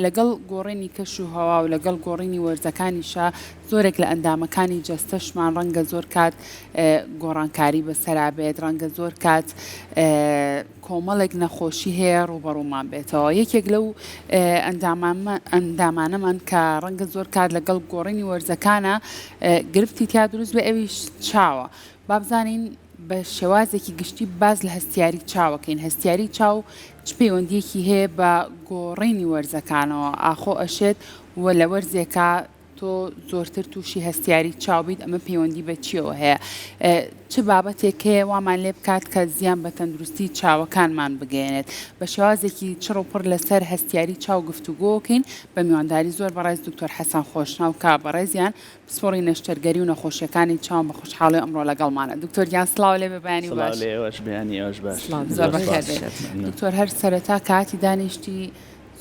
لەگەڵ گۆڕینی کەش و هەوا و لەگەڵ گۆڕینی وەرزەکانیشا زۆرێک لە ئەندامەکانی جەستەشمان ڕەنگە زۆر کات گۆڕانکاری بەسەرا بێت، ڕەنگە زۆر کات کۆمەڵێک نەخۆشی هەیە ڕووبەڕوومان بێتەوە. یەکێک لەو ئەندامانەمان کە ڕەنگە زۆر کات لەگەڵ گۆڕینی وەرزەکانە گرفتی تیا دروست بێ ئەویش چاوە. با بزانین بە شێوازێکی گشتی باس لە هەستیاری چاوەکەین، هەستیاری چاو چ پەیوەندییەکی هەیە بە گۆڕینی وەرزەکانەوە؟ ئاخۆ ئەشێت و لە وەرزێکا تۆ زۆرتر تووشی هەستیاری چاو بیت ئەمە پەیوەندی بە چیەوە هەیە؟ چ بابەتێک هەیە وامان لێ بکات کە زیان بە تەندروستی چاوەکانمان بگەیەنێت؟ بە شێوازێکی چڕ و پڕ لەسەر هەستیاری چاو گفتوگۆکەین بە میوانداری زۆر بەڕێز دکتۆر حەسەن خۆشناو کە بەڕێزیان پسپۆڕی نەشتەرگەری و نەخۆشیەکانی چاون بە خۆشحاڵی ئەمڕۆ لەگەڵمانە. دکتۆر گیان سڵاو لێ بێ بەیانی باش. سڵاو لە ئێوەش بەیانی ئێوەش باش. سڵاو زۆر بەخێر بێی. دکتۆر هەر سەرەتا کاتی دانیشتی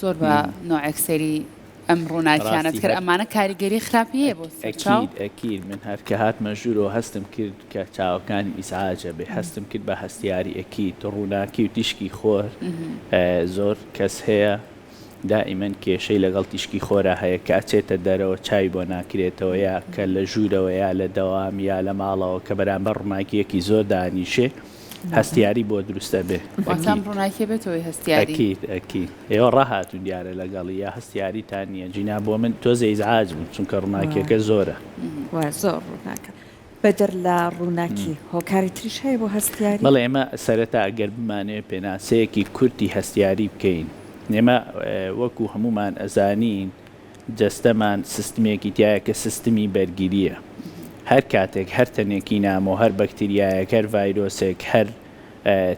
زۆر بە نۆعێک سەیری ئەم ڕووناکیانەت کرد ئەمانە کاریگەری خراپی هەیە بۆ سەر چاو؟ ئەکید ئەکید من هەر کە هاتمە ژوورەوە هەستم کرد کە چاوەکانم ئیزعاج ئەبێ هەستم کرد بە هەستیاری ئەکید ڕووناکی و تیشکی خۆر زۆر کەس هەیە دائیمەن کێشەی لەگەڵ تیشکی خۆرا هەیە کە ئەچێتە دەرەوە چاوی بۆ ناکرێتەوە یا کە لە ژوورەوە یا لە دەوام یا لە ماڵەوە کە بەرامبەر ڕووناکییەکی زۆر دانیشێ هەستیاری بۆ دروست ئەبێ. واتە ئەم ڕووناکیە بێتە هۆی هەستیاری؟ ئەکید ئەکید ئێوە ڕاهاتوون دیارە لەگەڵی یا هەستیاریتان نییە جینا بۆ من تۆزێ ئیزعاج بووم چونکە ڕووناکیەکە زۆرە. وایە زۆر ڕووناکە. بەدەر لە ڕووناکی هۆکاری تریش هەیە بۆ هەستیاری؟ بەڵێ ئێمە سەرەتا گەر بمانەوێت پێناسەیەکی کورتی هەستیاری بکەین ئێمە وەکو هەموومان ئەزانین جەستەمان سیستمێکی تیایە کە سیستمی بەرگرییە هەر کاتێک هەر تەنێکی نامۆ هەر بەکتریایەک هەر ڤایرۆسێک هەر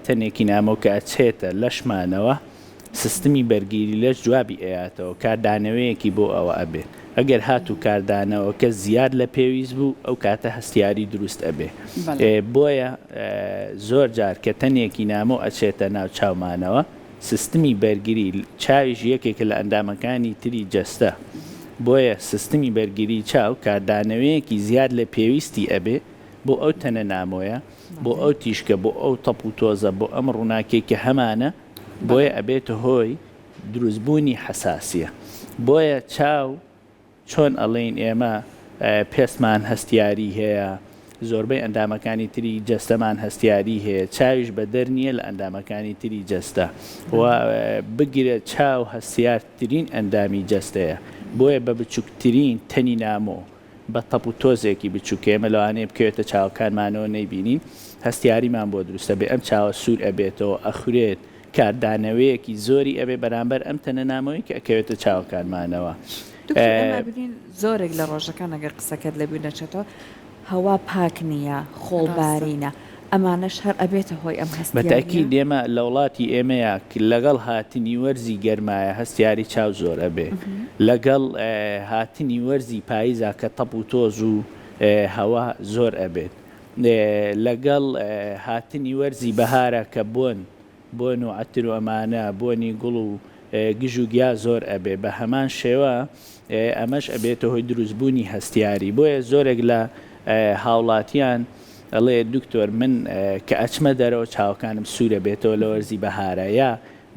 تەنێکی نامۆ کە ئەچێتە لەشمانەوە سیستمی بەرگیری لەش جوابی ئەیاتەوە، کاردانەوەیەکی بۆ ئەوە ئەبێت. ئەگەر هاتوو کاردانەوەکە زیاد لە پێویست بوو، ئەو کاتە هەستیاری دروست ئەبێ. بۆیە زۆر جار کە تەنێکی نامۆ ئەچێتە ناو چاومانەوە، سیستمی بەرگری، چاویش یەکێکە لە ئەندامەکانی تری جەستە، بۆیە سیستمی بەرگری چاو کاردانەوەیەکی زیاد لە پێویستی ئەبێ بۆ ئەو تەنە نامۆیە، بۆ ئەو تیشکە، بۆ ئەو تەپ و تۆزە، بۆ ئەم ڕووناکیەی کە هەمانە، بۆیە ئەبێتە هۆی دروست بوونی حەساسیە بۆیە چاو چۆن ئەڵێین ئێمە پێستمان هەستیاری هەیە زۆربەی ئەندامەکانی تری جەستەمان هەستیاری هەیە چاویش بەدەر نییە لە ئەندامەکانی تری جەستە و بگرە چاو هەستیارترین ئەندامی جەستەیە بۆیە بە بچووکترین تەنی نامۆ بە تەپ و تۆزێکی بچووک کە ئێمە لەوانەیە بکەوێتە چاوەکانمانەوە نەیبینین، هەستیاریمان بۆ دروست ئەبێ، ئەم چاوە سوور ئەبێتەوە، ئەخورێت، کاردانەوەیەکی زۆری ئەبێ بەرامبەر ئەم تەنە نامۆیەی کە ئەکەوێتە چاوەکانمانەوە. دکتۆر ئێمە ئەبینین زۆرێک لە ڕۆژەکان ئەگەر قسەکەت لەبیر نەچێتەوە هەوا پاک نییە، خۆڵ بارینە، ئەمانەش هەر ئەبێتە هۆی ئەم هەستیاریە؟ بە تەئکید ئێمە لە وڵاتی ئێمەیا لەگەڵ هاتنی وەرزی گەرمایە هەستیاری چاو زۆر ئەبێ لەگەڵ هاتنی وەرزی پایزا کە تەپ و تۆز و هەوا زۆر ئەبێت لەگەڵ هاتنی وەرزی بەهارا کە بۆن بۆن و عەتر و ئەمانە، بۆنی گوڵ و گژ و گیا زۆر ئەبێ، بە هەمان شێوە ئەمەش ئەبێتە هۆی دروست بوونی هەستیاری، بۆیە زۆرێک لە هاوڵاتیان ئەڵێ دکتۆر من کە ئەچمە دەرەوە چاوەکانم سوور ئەبێتەوە لە وەرزی بەهارا یا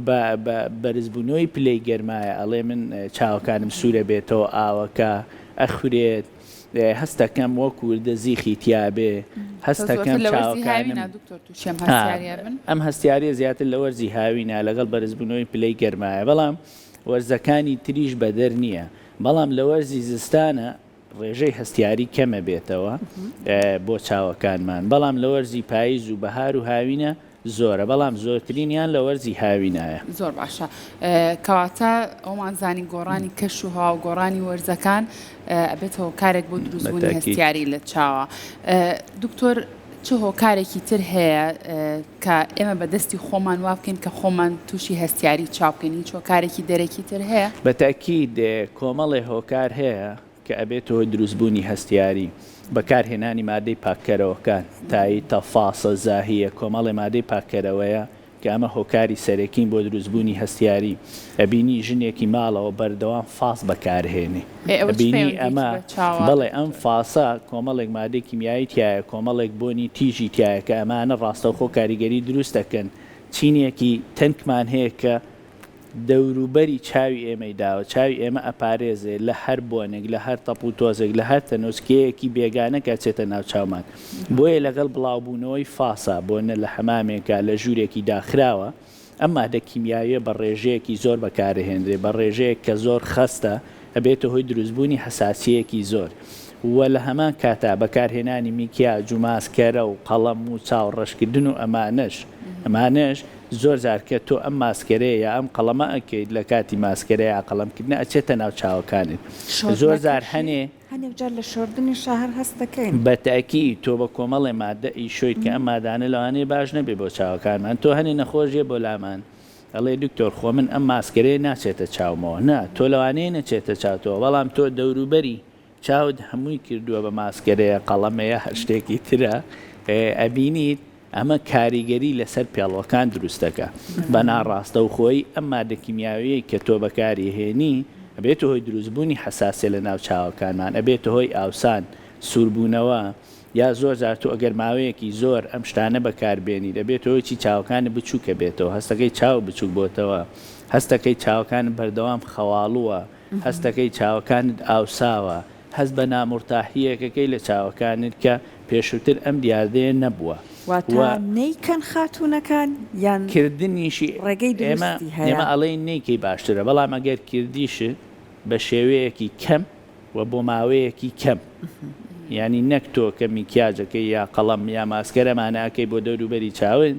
بە بە بەرزبوونەوەی پلەی گەرمایە ئەڵێ من چاوەکانم سوور ئەبێتەوە ئاوەکە ئەخورێت. هەستەکەم وەک وردە زیخی تیابێ هەستەکەم چاوەکانم ئەم هەستیاریە زیاتر لە وەرزی هاوینە لەگەڵ بەرزبوونەوەی پلەی گەرمایە بەڵام وەرزەکانی تریش بەدەر نییە بەڵام لە وەرزی زستانە ڕێژەی هەستیاری کەمە بێتەوە بۆ چاوەکانمان بەڵام لە وەرزی پاییز و بەهار و هاوینە زۆرە بەڵام زۆرترینیان لە وەرزی هاوینایە. زۆر باشە کەواتە ئەومان زانی گۆڕانی کەش و هەوا و گۆڕانی وەرزەکان ئەبێتە هۆکارێک بۆ دروستبوونی هەستیاری لە چاوە. دکتۆر چ هۆکارێکی تر هەیە کە ئێمە بە دەستی خۆمان وا بکەین کە خۆمان تووشی هەستیاری چاو بکەین هیچ هۆکارێکی دەرەکی تر هەیە؟ بە تەئکید کۆمەڵێ هۆکار هەیە کە ئەبێتە هۆی دروست بوونی هەستیاری، بەکار هێنانی مادەی پاککەرەوەکان، تایتە، فاسە، زاهیە، کۆمەڵێ مادەی پاککەرەوەیە کە ئەمە هۆکاری سەرەکین بۆ دروست بوونی هەستیاری، ئەبینی ژنێکی ماڵەوە بەردەوام فاس بەکار هێنێ ئێ ئەوە چ ئەبینی پەیوەندیەکی ئەمە بە چاوە بەڵێ ئەم دکتۆر؟ فاسە کۆمەڵێک مادەی کیمیایی تیایە کۆمەڵێک بۆنی تیژی تیایە کە ئەمانە ڕاستەوخۆ کاریگەری دروست ئەکەن چینێکی تەنکمان هەیە کە. دەوروبەری چاوی ئێمەی داوە، چاوی ئێمە ئەپارێزێ لە هەر بۆنێک، لە هەر تەپ و تۆزێک، لە هەر تەنۆچکەیەکی بێگانە کە ئەچێتە ناو چاومان. بۆیە لەگەڵ بڵاوبوونەوەی فاسا، بۆنە لە حەمامێکا، لە ژوورێکی داخراوە، ئەم مادە کیمیاویە بە ڕێژەیەکی زۆر بەکارئەهێنرێ، بە ڕێژەیەک کە زۆر خەستە، ئەبێتە هۆی دروستبوونی حەساسیەیەکی زۆر و لە هەمان کاتا بەکارهێنانی میکیاج و ماسکەرە و قەڵەم و چاو ڕەشکردن و ئەمانەش ئەمانەش زۆر جار کە تۆ ئەم ماسکەرەیە یا ئەم قەڵەمە ئەکەیت لە کاتی ماسکەرە یا قەڵەم کردنە ئەچێتە ناو چاوەکانت زۆر جار شۆردنەکەشی هەنێ هەنێک جار لە شۆردنیشا هەر هەست دەکەین. بە تەئکید تۆ بە کۆمەڵێ مادە ئەیشۆیت کە ئەم مادانە لەوانەیە باش نەبێ بۆ چاوەکانمان تۆ هەنێ نەخۆش یە بۆ لامان ئەڵێ دکتۆر خۆ من ئەم ماسکەرەیە ناچێتە چاومەوە نا تۆ لەوانەیە نەچێتە چاوتەوە بەڵام تۆ دەوروبەری چاوت هەمووی کردووە بە ماسکەرەیە قەڵەمەیە هەر شتێکی ترە ئەبینیت ئەمە کاریگەری لەسەر پێڵوەکان دروست دەکا بە ناڕاستەوخۆیی ئەم مادە کیمیاویەی کە تۆ بەکاری هێنی ئەبێتە هۆی دروستبوونی حەساسیە لە ناو چاوەکانمان ئەبێتە هۆی ئاوسان سووربوونەوە یا زۆر جار تۆ ئەگەر ماوەیەکی زۆر ئەم شتانە بەکار بێنیت ئەبێتە هۆی چی چاوەکانت بچووکە بێتەوە هەستەکەی چاو بچووک بۆتەوە هەستەکەی چاوەکانت بەردەوام خەواڵووە هەستەکەی چاوەکانت ئاوساوە هەست بە نامورتاحییەکەکەی لە چاوەکانت کە پێشووتر ئەم دیاردەیە نەبووە و. واتە نەیکەن خاتوونەکان یان کردنیشی ڕێگەی ئێمە دروستی هەیە؟ ئێمە ئەڵێین نەیکەی باشترە بەڵام ئەگەر کردیشت بە شێوەیەکی کەم و بۆ ماوەیەکی کەم یانی نەک تۆ کە میکیاجەکەی یا قەڵەم یا ماسکەرەمانە ئەکەی بۆ دەوروبەری چاوت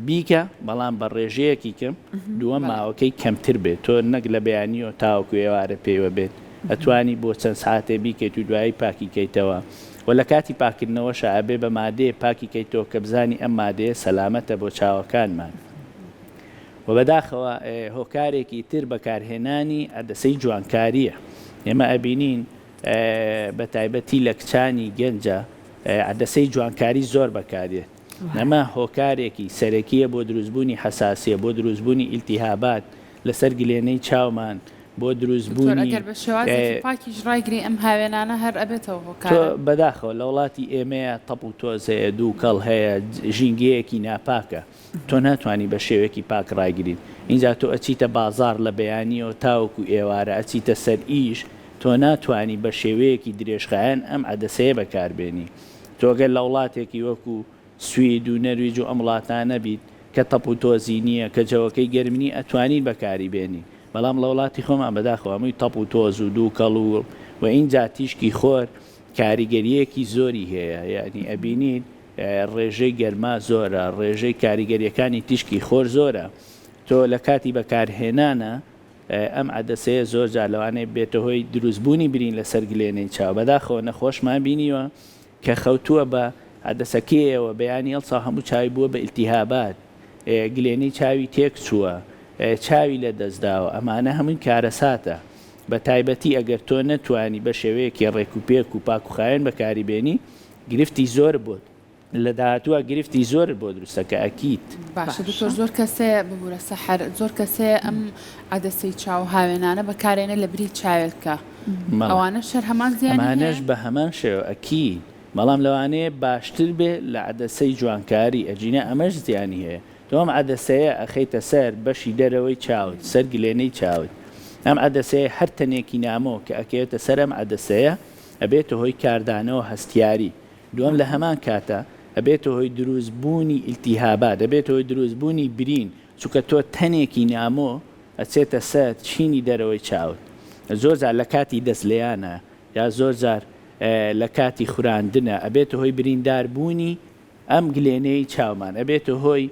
بیکە بەڵام بە ڕێژەیەکی کەم دووەم ماوەکەی کەمتر بێت تۆ نەک لە بەیانیەوە تاوەکو ئێوارە پێیوە بێت ئەتوانی بۆ چەند ساتێ بیکەیت و دوایی پاکی کەیتەوە و لە کاتی پاکردنەوەشا ئەبێ بە مادەیە پاکی کەیتەوە کە بزانی ئەم مادەیە سەلامەتە بۆ چاوەکانمان و بەداخەوە هۆکارێکی تر بەکارهێنانی عەدەسەی جوانکارییە. ئێمە ئەبینین بەتایبەتی لە کچانی گەنجا عەدەسەی جوانکاری زۆر بەکاردێت. ئەمە هۆکارێکی سەرەکییە بۆ دروستبوونی حەساسیە، بۆ دروستبوونی ئیلتیهابات لەسەر گلێنەی چاومان، بۆ دکتۆر دروستبوونی ئەگەر بە شێوازێکی پاکیش ڕایگری ئەم هاوێنانە هەر ئەبێتەوە تۆ هۆکارە؟ بەداخەوە لە وڵاتی ئێمەیە تەپ و تۆز هەیە، دووکەڵ هەیە، ژینگەیەکی ناپاکە. تۆ ناتوانی بە شێوەیەکی پاک ڕایگریت ئینجا تۆ ئەچیتە بازاڕ لە بەیانیەوە تاوەکو ئێوارە ئەچیتە سەر ئیش تۆ ناتوانی بە شێوەیەکی درێژخایەن ئەم عەدەسەیە بەکاربێنی تۆ گەر لە وڵاتێکی وەکو سوید و نەرویج و ئەم وڵاتانە بیت کە تەپ و تۆزی نییە کە جەوەکەی گەرم نییە ئەتوانیت بەکاری بێنی بەڵام لە وڵاتی خۆمان بەداخەوە هەمووی تەپ و تۆز و دووکەڵ و و ئینجا تیشکی خۆر کاریگەرییەکی زۆری هەیە یانی ئەبینیت ڕێژەی گەرما زۆرە، ڕێژەی کاریگەرییەکانی تیشکی خۆر زۆرە، تۆ لە کاتی بەکارهێنانا ئەم عەدەسەیە زۆر جار لەوانەیە ببێتە هۆی دروستبوونی برین لەسەر گلێنەی چاو، بەداخەوە نەخۆشمان بینیوە کە خەوتووە بە عەدەسەکەیەوە بەیانی هەڵساو هەموو چاوی بووە بە ئیلتیهابات، گلێنەی چاوی تێکچووە، چاوی لەدەستداوە، ئەمانە هەمووی کارەساتە، بە تایبەتی ئەگەر تۆ نەتوانی بە شێوەیەکی ڕێکوپێک و پاکوخاوێن بەکاری بێنی گرفتی زۆرت بۆ لە داهاتووە گرفتی زۆرت بۆ دروست دەکا ئەکید. باشە دکتۆر زۆر کەس هەیە ببورە سەحەر زۆر کەس هەیە ئەم عەدەسەی چاو هاوێنانە بەکارێنێ لە بری چاوێلکە ئەوانەش هەر هەمان زیانی هەیە؟ ئەمانەش بە هەمان شێوە ئەکید بەڵام لەوانەیە باشتر بێ لە عەدەسەی جوانکاری ئەگینا ئەمەش زیانی هەیە تۆ ئەم عەدەسەیە ئەخەیتە سەر بەشی دەرەوەی چاوت سەر گلێنەی چاوت ئەم عەدەسەیە هەر تەنێکی نامۆ کە ئەکەوێتە سەر ئەم عەدەسەیە ئەبێتە هۆی کاردانەوە هەستیاری، دووەم لە هەمان کاتا ئەبێتە هۆی دروست بوونی ئیلتیهابات، ئەبێتە هۆی دروست بوونی برین، چونکە تۆ تەنێکی نامۆ ئەچێتە سەر چینی دەرەوەی چاوت زۆر جار لە کاتی دەست لێیانە یا زۆر جار لە کاتی خوراندنە ئەبێتە هۆی بریندار بوونی ئەم گلێنەی چاومان ئەبێتە هۆی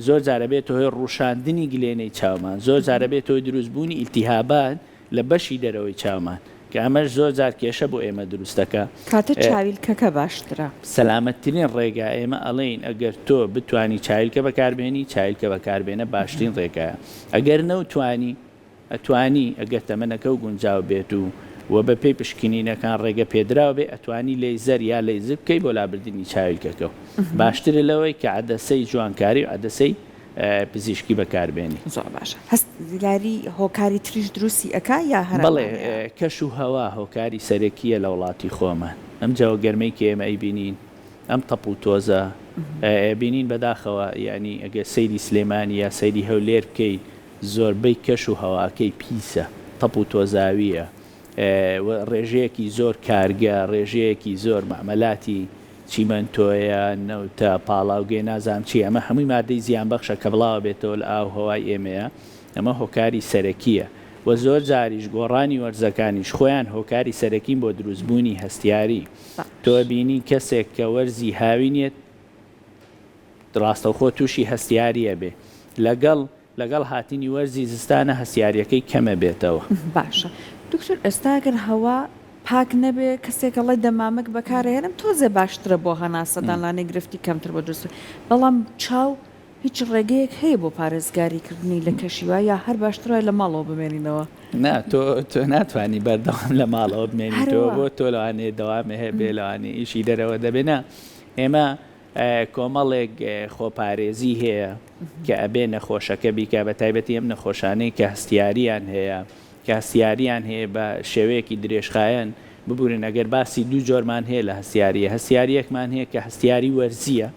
زۆر جار ئەبێتە هۆی ڕووشاندنی گلێنەی چاومان، زۆر جار ئەبێتە هۆی دروست بوونی ئیلتیهابات لە بەشی دەرەوەی چاومان کە ئەمەش زۆر جار کێشە بۆ ئێمە دروست دەکا. کاتە چاویلکەکە باشترە. سەلامەتترین ڕێگا ئێمە ئەڵێین ئەگەر تۆ بتوانی چاویلکە بەکاربهێنی چاویلکە بەکاربێنە باشترین ڕێگایە ئەگەر نەوتوانی ئەتوانی ئەگەر تەمەنەکەو گونجاو بێت و وە بە پێی پشکنینەکان ڕێگە پێدراو بێ ئەتوانی لەیزەر یا لەیزک بکەی بۆ لابردنی چاویلکەکەو باشترە لەوەی کە عەدەسەی جوانکاری و عەدەسەی پزیشکی بەکار بێنی. زۆر باشە هەستیاری هۆکاری تریش دروستی ئەکا یا هەر بەڵێ ئەمانەیە؟ کەش و هەوا هۆکاری سەرەکیە لە وڵاتی خۆمان ئەم جەوە گەرمەی کە ئێمە ئەیبینین ئەم تەپ و تۆزە ئەبینین بەداخەوە یانی ئەگەر سەیری سلێمانی یا سەیری هەولێر بکەیت. زۆربەی کەش و هەواکەی پیسە، تەپ و تۆزاوییە و ڕێژەیەکی زۆر کارگە، ڕێژەیەکی زۆر مەعمەلاتی چیمەنتۆیە، نەوتە، پاڵاوگەیە، نازانم چییە، ئەمە هەمووی مادەی زیانبەخشە کە بڵاوەبێتەوە لە ئاو و هەوای ئێمەیە، ئەمە هۆکاری سەرەکییە و زۆر جاریش گۆڕانی وەرزەکانیش خۆیان هۆکاری سەرەکین بۆ دروستبوونی هەستیاری. تۆ ئەبینی کەسێک کە وەرزی هاوین یەت ڕاستەوخۆ تووشی هەستیاری ئەبێ، لەگەڵ لەگەڵ هاتنی وەرزی زستانە هەستیاریەکەی کەمەبێتەوە. باشە دکتۆر ئێستا گەر هەوا پاک نەبێ کەسێک ئەڵێ دەمامک بەکارئەهێنم تۆزێ باشترە بۆ هەناسەدان لانەی گرفتی کەمتر بۆ دروست بێ بەڵام چاو هیچ ڕێگەیەک هەیە بۆ پارێزگاری کردنی لە کەشی وا یا هەر باشتر وایە لە ماڵەوە بمێنینەوە؟ نا تۆ تۆ ناتوانی بەردەوام لە ماڵەوە بمێنیتەوە بۆ تۆ لەوانەیە دەوامێ هەبێ لەوانەیە ئیشی دەرەوە دەبێ نا ئێمە کۆمەڵێک خۆپارێزی هەیە کە ئەبێ نەخۆشەکە بیکا بە تایبەتی ئەم نەخۆشانەی کە هەستیاریان هەیە کە هەستیاریان هەیە بە شێوەیەکی درێژخایەن ببورن ئەگەر باسی دوو جۆرمان هەیە لە هەستیاریە هەستیاریەکمان هەیە کە هەستیاری وەرزیە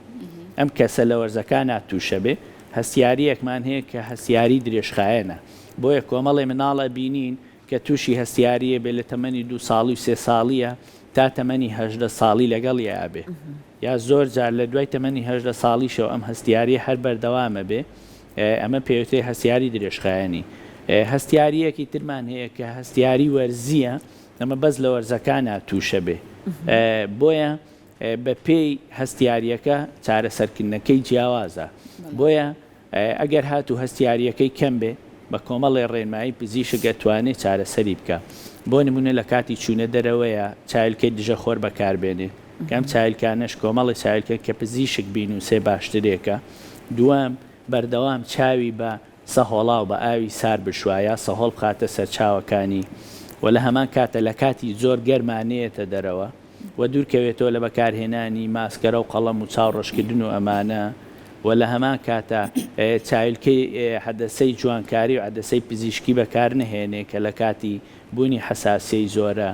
ئەم کەسە لە وەرزەکانا تووشە بێ هەستیاریەکمان هەیە کە هەستیاری درێژخایەنە بۆیە کۆمەڵێ مناڵ ئەبینین کە تووشی هەستیاریە بێ لە تەمەنی دوو ساڵی و سێ ساڵیە تا تەمەنی 18 ساڵی لەگەڵیا ئەبێ یا زۆر جار لە دوای تەمەنی 18 ساڵیشەوە ئەم هەستیاریە هەر بەردەوامە بێ ئەمە پێوترێ هەستیاری درێژخایەنی. هەستیارییەکی ترمان هەیە کە هەستیاری وەرزییە، ئەمە بەس لە وەرزەکانا تووشە بێ. بۆیە بە پێی هەستیارییەکە چارەسەرکردنەکەی جیاوازە. بۆیە ئەگەر هاتوو هەستیارییەکەی کەم بێ بە کۆمەڵێ ڕێنمایی پزیشک ئەتوانێ چارەسەری بکا. بۆ نموونە لە کاتی چوونە دەرەوەیا چایلکەی دژە خۆر بەکار بێنێ. کە ئەم چایلکانەش کۆمەڵێ چایلکەن کە پزیشک بینووسێ باشترێکە. دووەم، بەردەوام چاوی بە سەهۆڵاو بە ئاوی سارد بشوا یا سەهۆڵ بخاتە سەر چاوەکانی و لە هەمان کاتە لە کاتی زۆر گەرما نەیەتە دەرەوە و دوورکەوێتەوە لە بەکارهێنانی ماسکەرە و قەڵەم و چاو ڕەشکردن و ئەمانە و لە هەمان کاتە چاویلکەی عەدەسەی جوانکاری و عەدەسەی پزیشکی بەکار نەهێنێ کە لە کاتی بوونی حەساسیەی زۆرە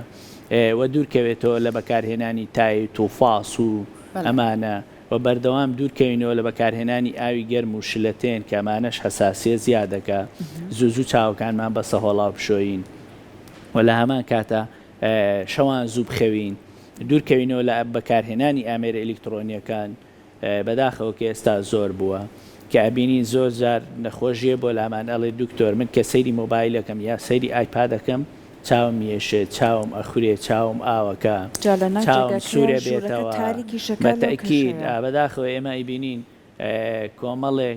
و دوورکەوێتەوە لە بەکارهێنانی تایت و فاس و ئەمانە. و بەردەوام دوورکەوینەوە لە بەکارهێنانی ئاوی گەرم و شلەتێن کە ئەمانەش حەساسیەت زیاد دەکا، زوو زوو چاوەکانمان بە سەهۆڵاو بشۆین و لە هەمان کاتا شەوان زوو بخەوین، دوورکەوینەوە لە بەکارهێنانی ئامێرە ئیلیکتڕۆنیەکان، بەداخەوە کە ئێستا زۆر بووە کە ئەبینین زۆر جار نەخۆش یە بۆ لامان ئەڵێ دکتۆر من کە سەیری مۆبایلەکەم یا سەیری ئایپادەکەم چاوم یێشێ چاوم ئەخورێ چاوم ئاوەکا جا لە ناو چاوم جێگاکەیا سوورە ژوورەکە بێتەوە تاریکیشەکا بە لەو تەئکید کەشەیا. ئا بەداخەوە ئێمە ئەیبینین کۆمەڵێ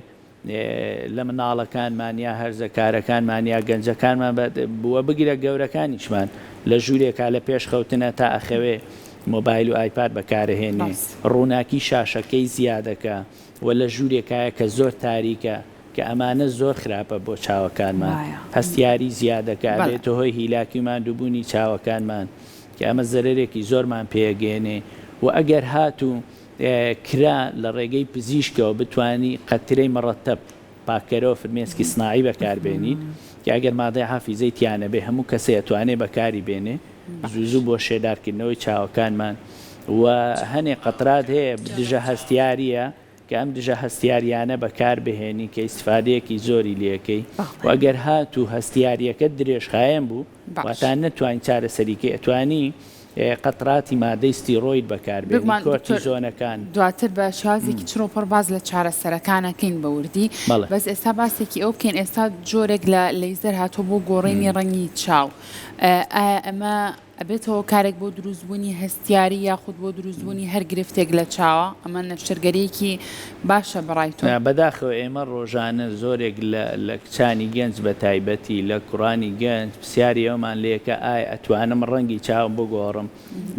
لە مناڵەکانمان یا هەرزەکارەکانمان یا گەنجەکانمان بە وە بگرە گەورەکانیشمان لە ژوورێکا لە پێش خەوتنە تا ئەخەوێ مۆبایل و ئایپاد بەکارەهێنێ ڕاست. ڕووناکی شاشەکەی زیادەکا وە لە ژوورێکایە کە زۆر تاریکە کە ئەمانە زۆر خراپە بۆ چاوەکانمان وایە. هەستیاری زیادەکا بەڵێ. ئەبێتە هۆی هیلاکی و ماندووبوونی چاوەکانمان کە ئەمە زەرەرێکی زۆرمان پێئەگەیەنێ وە ئەگەر هاتوو کرا لە ڕێگەی پزیشکەوە بتوانی قەترەی مڕەتەب، پاککەرەوە فرمێسکی سناعی بەکاربێنیت کە ئەگەر مادەی حافیزەی تیا نەبێ هەموو کەسێ ئەتوانێ بەکاری بێنێ زوو زوو بۆ شێدارکردنەوەی چاوەکانمان و هەنێ قەترات هەیە دژە هەستیاریە کە ئەم دژە هەستیاریانە بەکار بهێنی کە ئیستفادەیەکی زۆری لێکەی و ئەگەر هاتوو هەستیاریەکەت درێژخایەن بوو واتا نەتوانی چارەسەری کەی ئەتوانی قەتراتی مادەی ستیڕۆید بەکار بێنی بێگومان دکتۆر کۆرتیزۆنەکان. دواتر بە شێوازێکی چڕ و پڕ باس لە چارەسەرەکان ئەکەین بە وردی بەڵێ. بەس ئێستا باسێکی ئەوە بکەین ئێستا جۆرێک لە لەیزەر هاتووە بۆ گۆڕینی ڕەنگی چاو ئایا ئەمە ئەبێتە هۆکارێک بۆ دروستبوونی هەستیاری یاخود بۆ دروستبوونی هەر گرفتێک لە چاوە؟ ئەمە نەشتەرگەرییەکی باشە بەڕای تۆ؟ بەداخەوە ئێمە ڕۆژانە زۆرێک لە لە کچانی گەنج بە تایبەتی لە کوڕانی گەنج پرسیاری ئەوەمان لێکە ئایا ئەتوانم ڕەنگی چاوم بگۆڕم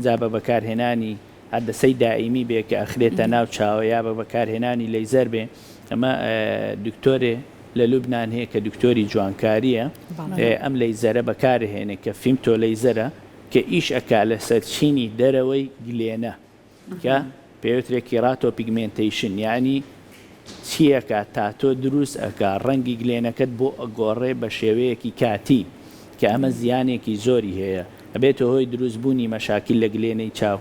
جا بە بەکارهێنانی عەدەسەی دائیمی بێ کە ئەخرێتە ناو چاوە یا بە بەکارهێنانی لەیزەر بێ ئەمە دکتۆرێ لە لوبنان هەیە کە دکتۆری جوانکاریە ئەم لەیزەرە بەکارهێنێ کە فیمتۆ لەیزەرە کە ئیش ئەکا لەسەر چینی دەرەوەی گلێنە کە پێوترێ keratopigmentation یانی چیەکە تاتۆ دروست ئەکا ڕەنگی گلێنەکەت بۆ ئەگۆڕێ بە شێوەیەکی کاتی کە ئەمە زیانێکی زۆری هەیە ئەبێتە هۆی دروست بوونی مەشاکیل لە گلێنەی چاو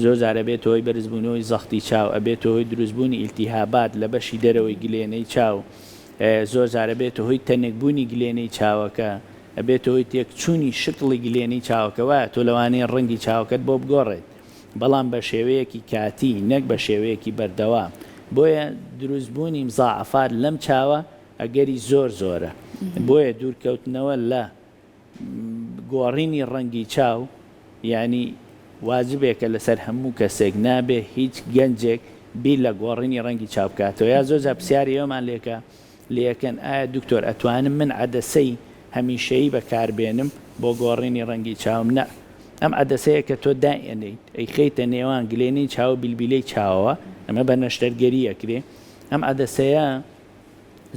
زۆر جار ئەبێتە هۆی بەرز بوونەوەی زەختی چاو ئەبێتە هۆی دروست بوونی ئیلتیهابات لە بەشی دەرەوەی گلێنەی چاو. زۆر جار ئەبێتە هۆی تەنکبوونی گلێنەی چاوەکە، ئەبێتە هۆی تێکچوونی شکڵی گلێنەی چاوەکە، وایە تۆ لەوانەیە ڕەنگی چاوەکەت بۆ بگۆڕێت بەڵام بە شێوەیەکی کاتی نەک بە شێوەیەکی بەردەوام، بۆیە دروستبوونی مزاعەفات لەم چاوە ئەگەری زۆر زۆرە، بۆیە دوورکەوتنەوە لە گۆڕینی ڕەنگی چاو یانی واجبێکە لەسەر هەموو کەسێک نابێ هیچ گەنجێک بیر لە گۆڕینی ڕەنگی چاو بکاتەوە یا زۆر جار پرسیاری ئەوەمان لێکە لێکەن ئایا دکتۆر ئەتوانم من عەدەسەی هەمیشەیی بەکاربێنم بۆ گۆڕینی ڕەنگی چاوم نا ئەم عەدەسەیە کە تۆ دایئەنێیت ئەیخەیتە نێوان گلێنەی چاو و بیلبیلەی چاوەوە ئەمە بە نەشتەرگەری ئەکرێ ئەم عەدەسەیە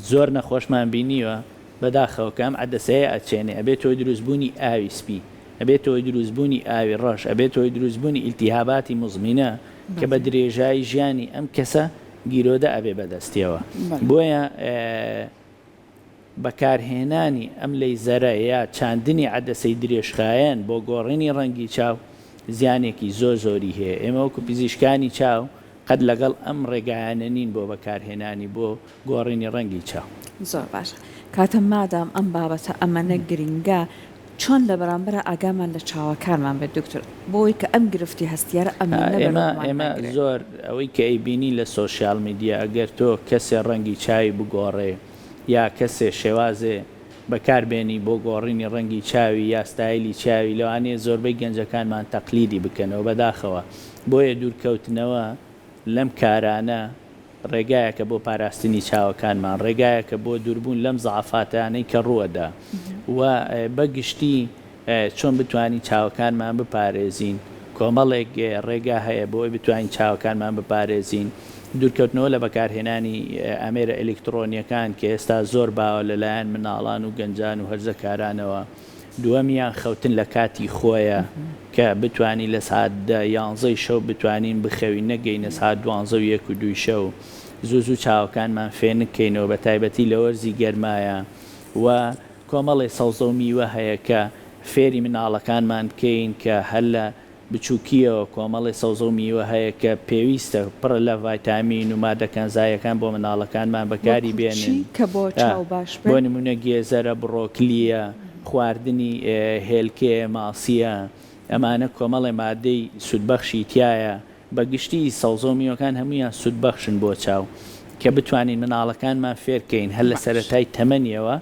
زۆر نەخۆشمان بینیوە بەداخەوە کە ئەم عەدەسەیە ئەچێنێ ئەبێتە هۆی دروست بوونی ئاوی سپی ئەبێتە هۆی دروست بوونی ئاوی ڕەش ئەبێتە هۆی دروست بوونی ئیلتیهاباتی موزمینە کە بە درێژایی ژیانی ئەم کەسە گیرۆدە ئەبێ بەدەستیەوە بۆیە بەکارهێنانی ئەم لەیزەرە یا چاندنی عەدەسەی درێژخایەن بۆ گۆڕینی ڕەنگی چاو زیانێکی زۆر زۆری هەیە ئێمە وەکو پزیشکانی چاو قەت لەگەڵ ئەم ڕێگایانە نین بۆ بەکارهێنانی بۆ گۆڕینی ڕەنگی چاو. زۆر باشە کاتە مادام ئەم بابەتە ئەمەنە گرنگە چۆن لە بەرامبەرا ئاگامان لە چاوەکانمان بێت دکتۆر بۆ ئەوەی کە ئەم گرفتی هەستیارە ئەمەنە ئێمە بەرۆکمان ئێمە نەگرێ؟ زۆر ئەوەی کە ئەیبینین لە سۆشیال میدیا ئەگەر تۆ کەسێ ڕەنگی چاوی بگۆڕێ یا کەسێ شێوازێ بەکار بێنی بۆ گۆڕینی ڕەنگی چاوی یا ستایلی چاوی لەوانەیە زۆربەی گەنجەکانمان تەقلیدی بکەنەوە بەداخەوە بۆیە دوورکەوتنەوە لەم کارانە ڕێگایەکە بۆ پاراستنی چاوەکانمان ڕێگایەکە بۆ دووربوون لەم زەعفاتانەی کە ڕووەدا و بە گشتی چۆن بتوانین چاوەکانمان بپارێزین؟ کۆمەڵێک ڕێگا هەیە بۆ ئەوەی بتوانین چاوەکانمان بپارێزین، دوورکەوتنەوە لە بەکارهێنانی ئامێرە ئەلیکتڕۆنییەکان کە ئێستا زۆر باوە لەلایەن منداڵان و گەنجان و هەرزەکارانەوە، دووەمیان خەوتن لە کاتی خۆیە کە بتوانین لە سەعات دە یانزەی شەو بتوانین بخەوین نەگەینە سەعات دوانزە و یەک و دووی شەو، زوو زوو چاوەکانمان فێنک کەینەوە بەتایبەتی لە وەرزی گەرمایە و کۆمەڵێ سەوزە و میوە هەیە کە فێری مناڵەکانمان بکەین کە هەر لە بچوکیەوە کۆمەڵێ سەوزە و میوە هەیە کە پێویستە پڕە لە ڤایتامین و مادە کانزاییەکان بۆ مناڵەکانمان بەکاری وەکو بێنن چی کە بۆ چاو باش بۆ بێت؟ نمونە گێزەرە، بڕۆکلیە، خواردنی هێلکەیە، ماسیە، ئەمانە کۆمەڵێ مادەی سودبەخشی تیایە بە گشتی سەوزە و میوەکان هەموویان سوودبەخشن بۆ چاو، کە بتوانین منداڵەکانمان فێرکەین هەر لە باش. سەرەتای تەمەنیەوە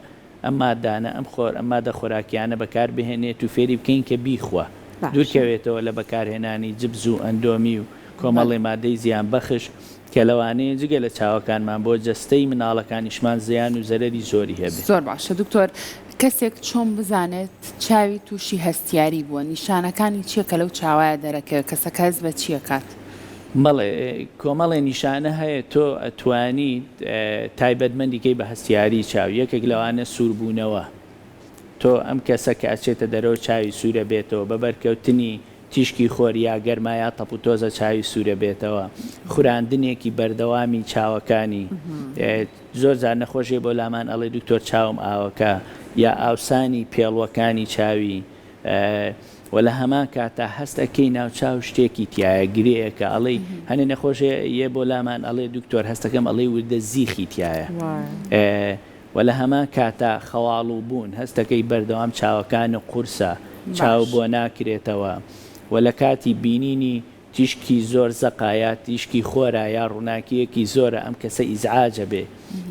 ئەم مادانە ئەم خۆر ئەم مادە خۆراکیانە بەکار بهێنێت و فێری بکەین کە بیخوا باشە. دوورکەوێتەوە لە بەکارهێنانی جبز و ئەندۆمی و بەلێ. کۆمەڵێ مادەی زیانبەخش کە لەوانەیە جگە لە چاوەکانمان بۆ جەستەی منداڵەکانیشمان زیان و زەرەری زۆری هەبێ. زۆر باشە دکتۆر کەسێک چۆن بزانێت چاوی توشی هەستیاری بووە نیشانەکانی چیە کە لەو چاوایە دەرەکەوێت کەسەکە هەست بە چی ئەکات؟ بەڵێ کۆمەڵێ نیشانە هەیە تۆ ئەتوانیت تایبەتمەندی کەی بە هەستیاری چاو یەکێک لەوانە سووربوونەوە تۆ ئەم کەسە کە ئەچێتە دەرەوە چاوی سوورە بێتەوە بە بەرکەوتنی تیشکی خۆر یا گەرما یا تەپوتۆزە چاوی سوورە بێتەوە خوراندنێکی بەردەوامی چاوەکانی زۆر جار نەخۆش یە بۆ لامان ئەڵێ دکتۆر چاوم ئاوەکە یا ئاوسانی پێڵوەکانی چاوی وە لە هەمان کاتا هەست ئەکەی ناوچاو شتێکی تایە گرێیەکە ئەڵێی هەنێ نەخۆش یە بۆ لامان ئەڵێ دکتۆر هەستەکەم ئەڵێی وردە زیخی تایە وە لە هەمان کاتا خەواڵوو بوون هەستەکەی بەردەوام چاوەکانت قورسە چاو باش. بۆ ناکرێتەوە وە لە کاتی بینینی تیشکی زۆر زەقە یا تیشکی خۆرە یا ڕووناکییەکی زۆرە ئەم کەسە ئیزعاج ئەبێ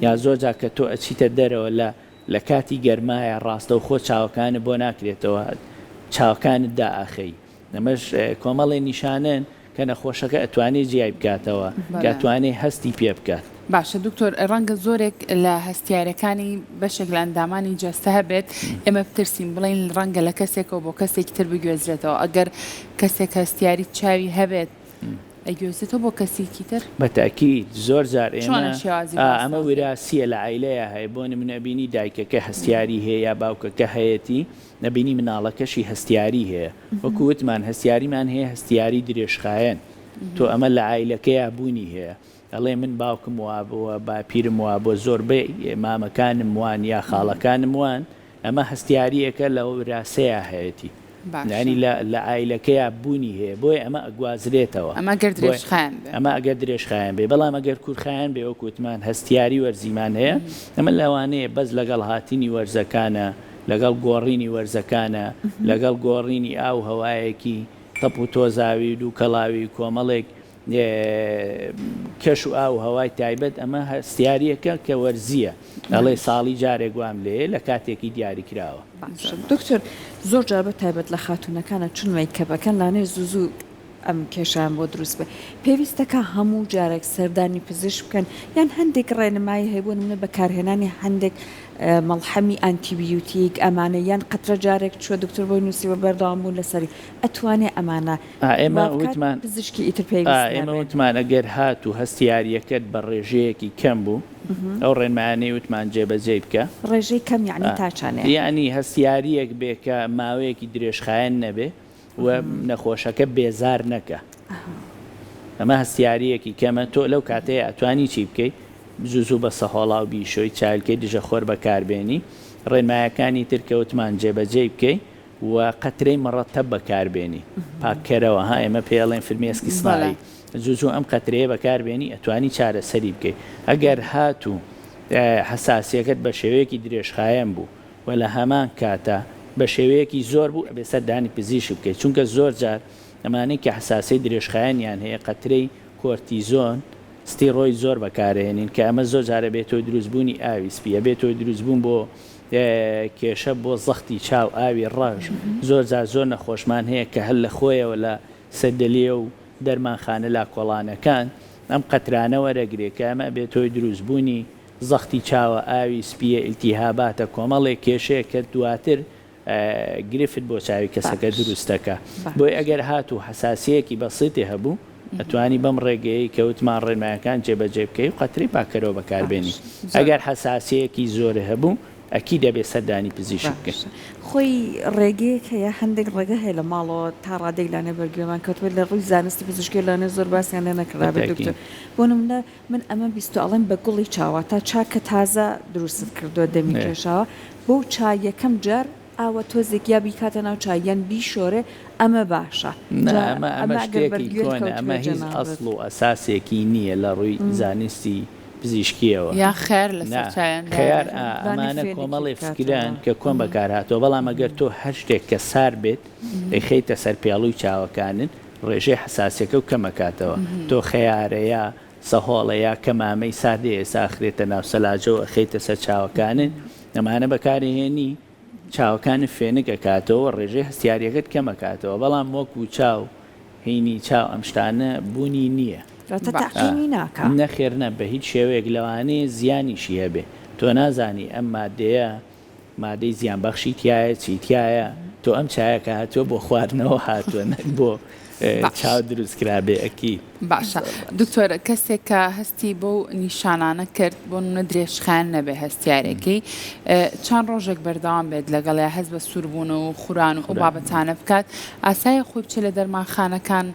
یا زۆر جار کە تۆ ئەچیتە دەرەوە لە لە کاتی گەرمایە ڕاستەوخۆ چاوەکانت بۆ ناکرێتەوە چاوەکانت دائەخەی ئەمەش کۆمەڵێ نیشانەن کە نەخۆشەکە ئەتوانێ جیای بکاتەوە کە بەڵێ. ئەتوانێ هەستی پێ بکات. باشە دکتۆر ڕەنگە زۆرێک لە هەستیارەکانی بەشێک لە ئەندامانی جەستە هەبێت ئێمە بترسین بڵێین ڕەنگە لە کەسێکەوە بۆ کەسێکی تر بگوێزرێتەوە ئەگەر کەسێک هەستیاری چاوی هەبێت ئەگوێزێتەوە بۆ کەسێکی تر؟ بە تەئکید زۆر جار ئێمە چۆنە شێوازی ئا ئەمە گواستنەوەکەی؟ ویراسیە لە عایلەیا هەیە بۆ نمونە ئەبینی دایکەکە هەستیاری هەیە یا باوکەکە هەیەتی ئەبینی مناڵەکەشی هەستیاری هەیە وەکو وتمان هەستیاریمان هەیە هەستیاری درێژخایەن تۆ ئەمە لە عایلەکەیا بوونی هەیە ئەڵێ من باوکم وابووە باپیرم وابووە زۆربەی مامەکانم وان یا خاڵەکانم وان ئەمە هەستیارییەکە لە وراسەیا هەیەتی. باشە. یانی لە لە عایلەکەیا بوونی هەیە بۆیە ئەمە ئەگوازرێتەوە. ئەمە گەر بۆیە درێژخایەن بێ. ئەمە ئەگەر درێژخایەن بێ بەڵام ئەگەر کورتخایەن بێ وەک وتمان هەستیاری وەرزیمان هەیە ئەمە لەوانەیە بەس لەگەڵ هاتنی وەرزەکانە لەگەڵ گۆڕینی وەرزەکانە لەگەڵ گۆڕینی ئاو و هەوایەکی تەپ و تۆزاوی و دووکەڵاوی و کۆمەڵێک کەش و ئاو و هەوای تایبەت ئەمە هەستیارییەکە کە وەرزییە ئەڵێ ساڵی جارێک وام لێیە لە کاتێکی دیاریکراوە. باشە دکتۆر زۆر جار بە تایبەت لە خاتوونەکانە چون مەیکەپەکەن لانەیە زوو زوو ئەم کێشەیان بۆ دروست بێ پێویستە کە هەموو جارێک سەردانی پزیشک بکەن یان هەندێک ڕێنمایی هەیە بۆ نمونە بەکارهێنانی هەندێک مەڵحەمی ئانتیبیوتیک ئەمانە یان قەترە جارێک چووە دکتۆر بۆی نووسیوە بەردەوام بوون لەسەری ئەتوانێ ئەمانە ئا ئێمە وا بکات وتمان پزیشکی ئیتر ئا پێویست ئێمە نابێ. وتمان ئەگەر هاتوو هەستیارییەکەت بە ڕێژەیەکی کەم بوو ئەو ڕێنمایانەی وتمان جێبەجێی بکە. ڕێژەی کەم یەعنی ئا تا چەنێ؟ یەعنی هەستیارییەک بێ کە ماوەیەکی درێژخایەن نەبێ و نەخۆشەکە بێزار نەکا. ئەمە هەستیارییەکی کەمە تۆ لەو کاتەیا ئەتوانی چی بکەی؟ زوو زوو بە سەهۆڵاو بیشۆی، چاویلکەی دژە خۆر بەکاربێنی، ڕێنمایەکانی تر کە وتمان جێبەجێی بکەی. و قەترەی مڕەتەب بەکاربێنی پاککەرەوە ها ئێمە پێی ئەڵێن فرمێسکی سناعی زوو زوو ئەم قەترەیە بەکاربێنی ئەتوانی چارەسەری بکەی ئەگەر هاتوو حەساسیەکەت بە شێوەیەکی درێژخایەن بوو و لە هەمان کاتا بە شێوەیەکی زۆر بوو ئەبێ سەردانی پزیشک بکەیت چونکە زۆر جار ئەمانەی کە حەساسیەی درێژخایەنیان هەیە قەترەی کۆرتیزۆن ستیڕۆید زۆر بەکارئەهێنین کە ئەمە زۆر جار ئەبێتە هۆی دروستبوونی ئاوی سپی ئەبێتە هۆی دروستبوون بۆ کێشە بۆ زەختی چاو ئاوی ڕەش زۆر جار زۆر نەخۆشمان هەیە کە هەر لە خۆیەوە لە سەدەلیە و دەرمانخانە لاکۆڵانەکان ئەم قەترانە وەرەگرێ کە ئەمە ئەبێتە هۆی دروستبوونی زەختی چاوە ئاوی سپیە ئیلتیهاباتە کۆمەڵێک کێشەیە کە دواتر گرفت بۆ چاوی کەسەکە باش دروست دەکا بۆیە باش. ئەگەر هاتوو حەساسیەکی بەسیتی هەبوو ئەتوانی بەم ڕێگەیەی کە وتمان ڕێنمایەکان جێبەجێ بکەی و قەترەی پاکەرەوە بەکاربێنی باش زۆر ئەگەر حەساسیەکی زۆر هەبوو ئەکید ئەبێ سەردانی پزیشک بکەی. باشە خۆی ڕێگەیەک هەیە هەندێک ڕێگە هەیە لە ماڵەوە تا ڕادەیەک لانێ بەرگوێمان کەوتبێت لە ڕووی زانستی پزیشکیەوە لانێ زۆر باسیان لێ نەکرابێت دکتۆر بەتەئکید. بۆ نمونە من ئەمە بیستوە ئەڵێن بە گوڵی چا واتا چا کە تازە دروستت کردوە دەمی کێشاوە بەو چا یەکەم جار ئاوە تۆزێک یا بیکاتە ناو چا یان بیشۆرێ ئەمە باشە نا جا ئەمە ئەمە ئەمە ئەگەر شتێکی بەرگوێت کۆنە ئەمە کەوتبێ هیچ جەنابت. ئەسڵ و ئەساسێکی نییە لە ڕووی زانستی پزیشکیەوە. یا خەیار لەسەر نا چایان خەیار دانێ. ئا لانێ ئەمانە فێنکی کۆمەڵێ بکاتەوە. فکرەن کە کۆن بەکار هاتووە بەڵام ئەگەر تۆ هەر شتێک کە سارد بێت ئەیخەیتە سەر پێڵووی چاوەکانت ڕێژەی حەساسیەکە و کەم ئەکاتەوە تۆ خەیارە یا سەهۆڵە یا کەمامەی سادەیە ئێستا ئەخرێتە ناو سەلاجەوە ئەخەیتە سەر چاوەکانت ئەمانە بەکارئەهێنی چاوەکانت فێنک ئەکاتەوە ڕێژەی هەستیاریەکەت کەم ئەکاتەوە بەڵام وەکو چاو هینی چاو ئەم شتانە بوونی نییە. واتە باشە. تەعقیمی ناکا. نەخێر نا بەهیچ شێوەیەک لەوانەیە زیانیشی هەبێ تۆ نازانی ئەم مادەیە مادەی زیان بەخشی تیایە چی تیایە تۆ ئەم چایە کە هاتووە بۆ خواردنەوە هاتووە نەک بۆ باش. چاو دروست کرابێ ئەکید. باشە دکتۆر کەسێک کە هەستی بەو نیشانانە کرد بۆ نمونە درێژخایەن نەبێ هەستیارێکی چەند ڕۆژێک بەردەوام بێت لەگەڵیا هەست بە سووربوون و خوران و ئەو خوران. بابەتانە بکات ئاسایە خۆی بچێ لە دەرمانخانەکان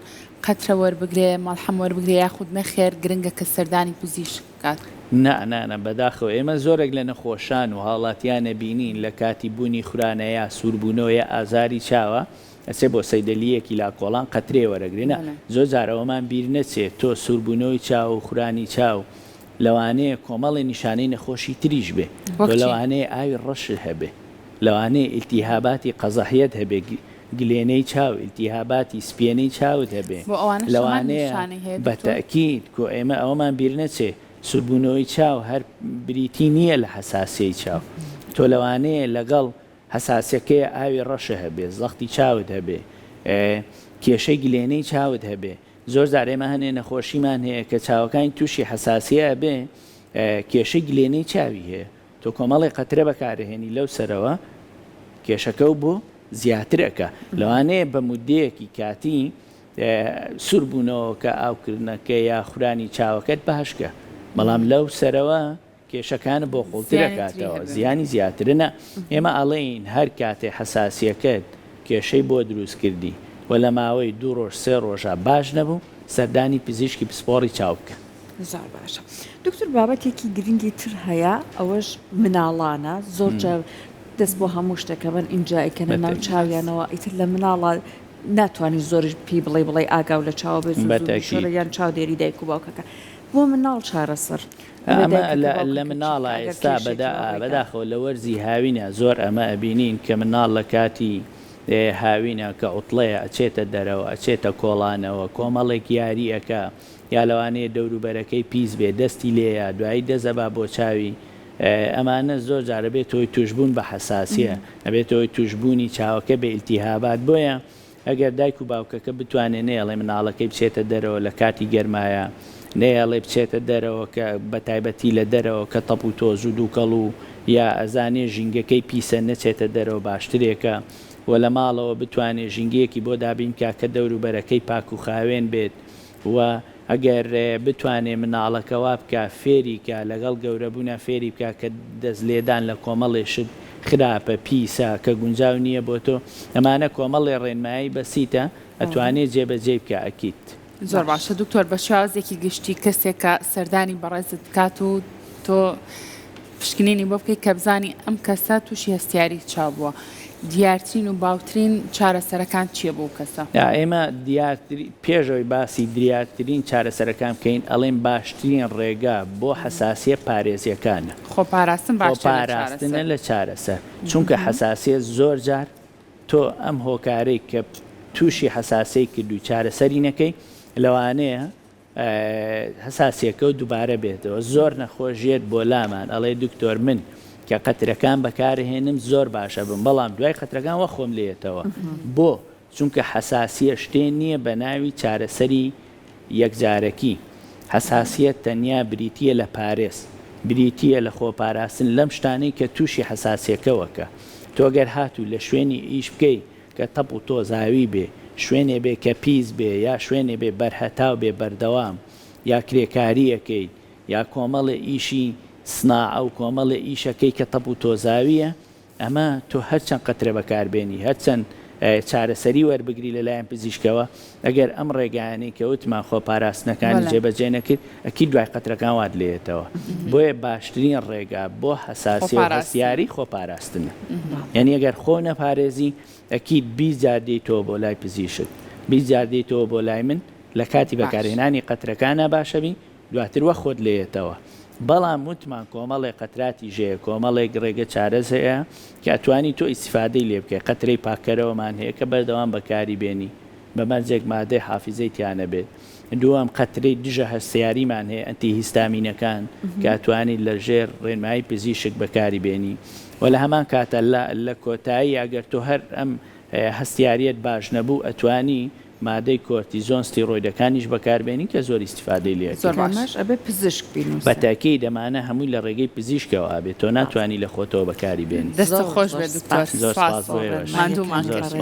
قەترە وەربگرێ مەڵحەم وەربگرێ یاخود نەخێر گرنگە کە سەردانی پزیشک بکات؟ نا نا نا بەداخەوە ئێمە زۆرێک لە نەخۆشان و هاوڵاتیان ئەبینین لە کاتی بوونی خورانە یا سووربوونەوە یا ئازاری چاوە ئەچێ بۆ سەیدەلییەکی لاکۆڵان قەترەیە وەرەگرێ نا زۆر جار ئەوەمان بیر نەچێ تۆ سووربوونەوەی چاو و خورانی چاو لەوانەیە کۆمەڵێ نیشانەی نەخۆشی تریش بێ وەک تۆ چی؟ لەوانەیە ئاوی ڕەشت هەبێ لەوانەیە ئیلتیهاباتی قەزەحیەت هەبێ گلێنەی چاو ئیلتیهاباتی سپیەنەی چاوت هەبێ بۆ ئەوانەش هەمان لەوانەیە نیشانەی هەیە بە دکتۆر؟ تەئکید کۆ ئێمە ئەوەمان بیر نەچێ سووربوونەوەی چاو هەر بریتی نییە لە حەساسیەی چاو تۆ لەوانەیە لەگەڵ حەساسیەکەیە ئاوی ڕەشە هەبێ زەختی چاوت هەبێ کێشەی گلێنەی چاوت هەبێ زۆر جار ئێمە هەنێ نەخۆشیمان هەیە کە چاوەکانی تووشی حەساسیە ئەبێ کێشەی گلێنەی چاوی هەیە تۆ کۆمەڵێ قەترە بەکارەهێنی لەو سەرەوە کێشەکە و بۆ زیاتر ئەکا لەوانەیە بە مودەیەکی کاتی سوور بوونەوەکە ئاوکردنەکە یا خورانی چاوەکەت باشکە بەڵام لەو سەرەوە کێشەکانت بۆ قوڵتر زیانی تری ئەکاتەوە هەبێ. زیانی زیاترە نا ئێمە ئەڵێین هەر کاتێ حەساسیەکەت کێشەی بۆ دروست کردی و لە ماوەی دوو ڕۆژ سێ ڕۆژا باش نەبوو سەردانی پزیشکی پسپۆڕی چاو بکە. زۆر باشە دکتۆر بابەتێکی گرنگی تر هەیە ئەوەش مناڵانە زۆر جار. دەست بۆ هەموو شتێک ئەبەن ئینجا ئەیکەنە ناو چاویانەوە ئیتر لە مناڵا ناتوانی زۆریش پێی بڵێی بڵێی ئاگاو لە چاوە بێ زوو زوو بیشۆرە یان چاودێری دایک و باوکەکە بۆ مناڵ چارەسەر ئەبێ ئەمە دایکەکە لە باوکەکە چی مناڵا بکا ئەگەر ئێستا کێشێکی وا ڕوویدا. بەداخەوە لە وەرزی هاوینا زۆر ئەمە ئەبینین کە مناڵ لە کاتی هاوینە کە عوتڵەیە ئەچێتە دەرەوە ئەچێتە کۆڵانەوە کۆمەڵێک یاری ئەکا یا لەوانەیە دەوروبەرەکەی پیس بێ دەستی لێیا دوایی دەست ئەبا بۆ چاوی ئەمانە زۆر جار ئەبێتە هۆی توشبوون بە حەساسیە ئەبێتە هۆی توشبوونی چاوەکە بە ئیلتیهابات بۆیە ئەگەر دایک و باوکەکە بتوانێ نەیەڵێ مناڵەکەی بچێتە دەرەوە لە کاتی گەرمایە نەیەڵێ بچێتە دەرەوە کە بە تایبەتی لە دەرەوە کە تەپ و تۆز و دووکەڵ و یا ئەزانێ ژینگەکەی پیسە نەچێتە دەرەوە باشترێکە و لە ماڵەوە بتوانێ ژینگەیەکی بۆ دابین بکا کە دەوروبەرەکەی پاک و خاوێن بێت و ئەگەر بتوانێ مناڵەکە وا بکا فێری کا لەگەڵ گەورە بوونا فێری بکا کە دەست لێدان لە کۆمەڵێ شت خراپە پیسە کە گونجاو نییە بۆ تۆ ئەمانە کۆمەڵێ ڕێنمایی بەسیتە ئەتوانێ جێ بەجێی بکا ئەکید. زۆر باشە دکتۆر بە شێوازێکی گشتی کەسێک کە سەردانی بەڕێزت بکات و تۆ پشکنینی بۆ بکەیت کە بزانی ئەم کەسە تووشی هەستیاری چاو بووە دیارترین و باوترین چارەسەرەکان چییە بۆ کەسە؟ ئێمە دیارترین پێش ئەوەی باسی دیارترین چارەسەرەکان بکەین ئەڵێین باشترین ڕێگا بۆ حەساسیە پارێزیەکانە. خۆپاراستن باشترە لە خۆپاراستنە لە چارەسەر چونکە حەساسیە زۆر جار تۆ ئەم هۆکارەی کە تووشی حەساسیەی کردووی چارەسەری نەکەی لەوانەیە حەساسیەکەو دوبارە بێتەوە زۆر نەخۆش یەت بۆ لامان ئەڵێ دکتۆر من کە قەترەکان بەکارهێنم زۆر باشە بم بەڵام دوای قەترەکان وە خۆم لێیەتەوە بۆ چونکە حەساسیە شتێ نییە بە ناوی چارەسەری یەکجارەکی حەساسیە تەنیا بریتیە لە پارێز بریتیە لە خۆپاراستن لەم شتانەی کە توشی حەساسیەکەوە کە تۆ گەر هاتوو لە شوێنی ئیش بکەی کە تەپ و تۆزاوی بێ، شوێنێ بێ کە پیس بێ یا شوێنێ بێ بەرهەتاو بێ بەردەوام یا کرێکاری ئەکەیت یا کۆمەڵێ ئیشی سناعە و کۆمەڵێ ئیش ئەکەی کە تەپ و تۆزاویە ئەمە تۆ هەرچەند قەترە بەکار بێنی هەرچەند چارەسەری وەربگری لە لایەن پزیشکەوە ئەگەر ئەم ڕێگایانەی کە وتمان خۆپاراستنەکانی جێبەجێ نەکرد ئەکید دوای قەترەکان وات لێیەتەوە بۆیە باشترین ڕێگا بۆ حەساسیە و هەستیاری خۆپاراستنە یعنی ئەگەر خۆ نەپارێزی ئەکید 20 جار دێیتەوە بۆ لای پزیشک 20 جار دێیتەوە بۆ لای من لە کاتی بەکارهێنانی قەترەکانە باشەبی دواتر وە خۆت لێیەتەوە بەڵام وتمان کۆمەڵێ قەتراتیش هەیە کۆمەڵێک ڕێگە چارەس هەیە کە ئەتوانی تۆ ئیستیفادەی لێ بکەی قەترەی پاککەرەوەمان هەیە کە بەردەوام بەکاری بێنی بە مەرجێک مادەی حافیزەی تیا نەبێت دووەم قەترەی دژە هەستیاریمان هەیە ئەنتی هیستامینەکان کە ئەتوانی لە ژێر ڕێنمایی پزیشک بەکاری بێنی و لە هەمان کاتە لە لە کۆتایی ئەگەر تۆ هەر ئەم هەستیاریەت باش نەبوو ئەتوانی مادەی کۆرتیزۆن ستیڕۆیدەکانیش بەکاربێنین کە زۆر ئیستیفادەی لێ ئەکەین. ئەمەش ئەبێ پزیشک بینوسێ. بە تاکید ئەمانە هەمووی لە ڕێگەی پزیشکەوە ئەبێت تۆ ناتوانی لە خۆتەوە بەکاری بێنی. دەستت خۆش بێت دکتۆر زۆر سپاس سپاس بۆ ئێوەش. ماندوومان زۆر کرد. سپاس.